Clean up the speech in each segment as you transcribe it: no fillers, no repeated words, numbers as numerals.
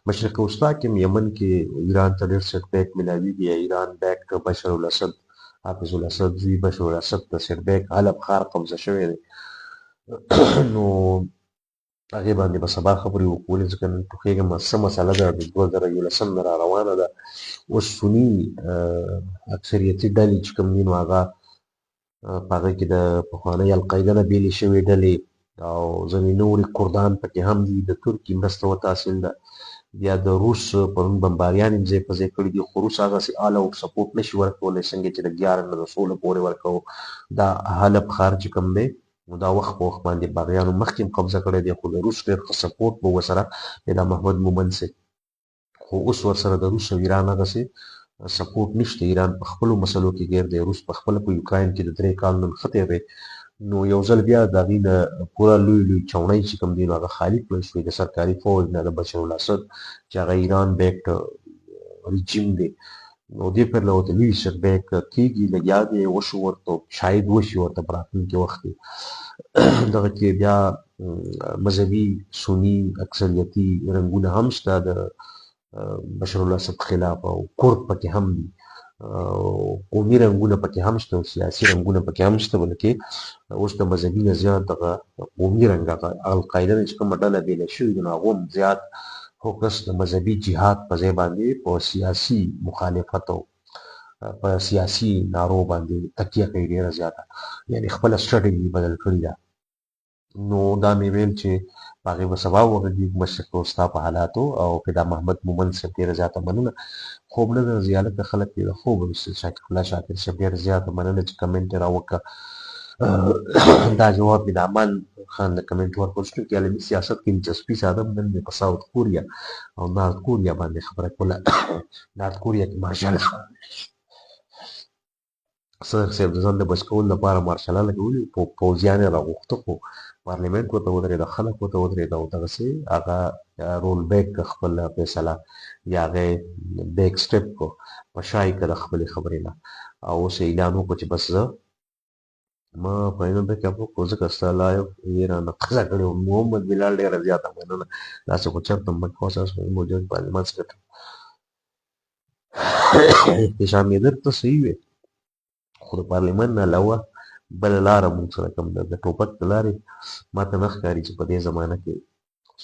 مشرق وسطی کې هم یمن کې ایران ته ډېر سیټ بیک ملاویږي. ایران بیک بشر الاسد، حافظ الاسد زوی بشر الاسد ته سیټ بیک، حلب ښار قبضه شوی دی. نو هغې باندې به سبا خبرې وکړو، ځکه نن ټوخېږم. څه مسله ده د 2011 نه را روانه ده. اوس سني اکثریتي ډلې چې کوم دي، نو هغه په هغې کې د پخوانۍ القاعده نه بېلې شوې ډلې او ځینې نورې کردان پکې هم دي. د ترکي مرسته ورته حاصل ده. بیا د روس پرون بمباریان یې ځای په ځای کړي دي، خو روس هغسې آل اوټ سپورټ نه شي ورکولی څنګه چې د 11 نه د 16 پورې ورکوو. دا حلب ښار چې کوم دی، نو دا وخت په وخت باندې باغیانو مخکې هم قبضه کړی دی، خو د روس ډېر ښه سپورټ به ورسره دا محمد مومن صاحب، خو اوس ورسره د روس او ایران هغسې سپورټ نشته. ایران په خپلو مسلو کې ګیر دی، روس په خپله په یوکراین کې د 3 کالو نه نښتی دی. نو یو ځل بیا د هغې نه پوره لوی لوی چوڼۍ چې کوم دی، نو هغه خالي کړل شوې د سرکاري فوج نه، د بشر الاسد چې هغه ایران بیکډ رژیم دی. نو دې پر له ورته لوی سیټ بیک کېږي، لګیا دی، وشو ورته، شاید وشي ورته په راتلونکي وخت کې. دغه کې بیا مذهبي سني اکثریتي رنګونه هم شته د بشر الاسد خلاف، او کرد پکې هم دي، قومي رنګونه پکې هم شته او سیاسي رنګونه پکې هم شته. بلکې اوس د مذهبي نه زیات دغه قومي رنګ، هغه القاعده نه چې کومه ډله بېله شوې ده، نو هغو هم زیات فوکس د مذهبي جهاد په ځای باندې په سیاسي مخالفت او په سیاسي نارو باندې تکیه کوي ډېره زیاته، یعنې خپله سټراټیژي بدل کړې ده. نو دا مې ویل چې په هغې به سبا وغږېږو، مشرق وسطا په حالاتو. او فدا محمد مومند صاحب ډېره زیاته مننه. خوب نه درځي هلکه، خلک یې د خوبه ویستل. شاکر الله شاکر صاحب ډېره زیاته مننه چې کمنټ یې راوکړه. دا جواب مې د امان خان د کمنټ ورکړ چې عالمي سیاست کې دلچسپي ساتم. نن مې په ساوت کوریا او نارت کوریا باندې خبره کوله. نارت کوریا کې مارشال صدر صاحب د ځان د بچ کولو لپاره مارشالا لګولي، پوځیان یې راغوښته، خو پارلیمنټ ورته ودرېده، خلک ورته ودرېده او دغسې هغه رول بیک که خپله فیصله، یا هغه بیک سټپ کو، په شا یې که د خپلې خبرې نه، او اوس یې اعلان وکړو چې بس زه ما فاینل بیک اپ وکړو، ځکه ستا لایو یې رانه قضا کړې وه. محمد بلال ډېره زیاته مننه. داسې خو چېرته مه کوه، ستاسو موجود پارلیمان څخه احتشام یې درته صحیح وي، خو د پارلیمان نه علاوه بله لاره موږ سره کوم ده؟ د ټوپک د لارې ماته نه ښکاري چې په دې زمانه کې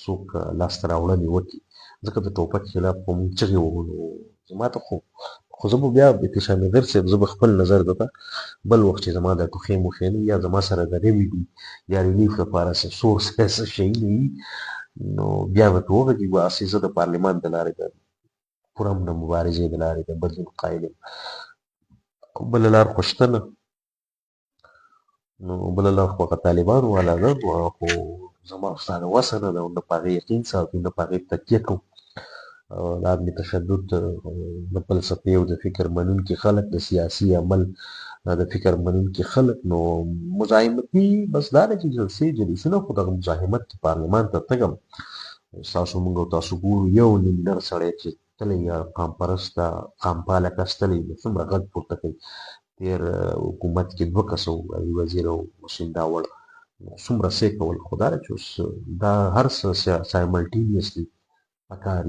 څوک لاسته راوړنې وکړي، ځکه د ټوپک خلاف خو موږ چغې وهو. نو زما ته خو زه به بیا احتشام حیدر صاحب، زه به خپل نظر درته بل وخت چې زما د ټوخې موخې نه یا زما سره د ریمیډي یا ریلیف لپاره څه سورس څه شی نه وي، نو بیا به پرې وغږېږو. هسې زه د پارلیمان د لارې د پرامنه مبارزې د لارې د بدلون قایل یم، بله لار خو شته نه. نو بله لار خو هغه طالبانو والا ده، نو هغه خو زما او ستا د وسه نه ده، او نه په هغې یقین ساتو، نه په هغې تکیه کوو. د عدم تشدد د فلسفې او د فکر منونکي خلک، د سیاسي عمل د فکر منونکي خلک، نو مزاحمتي بس دا ده چې جلسې جلوسونه، خو دغه مزاحمت کې پارلمان ته تګم تاسو موږ او تاسو ګورو، یو نیم نر سړی چې تللی یا قامپرسته قامپاله کس تللی، نو څومره غږ پورته کوي. تېر حکومت کې دوه کسه وو، علي وزیر او محسن داوړ، نو څومره څه یې کول. خو دا ده چې اوس دا هر څه سایملټینیسلي پکار.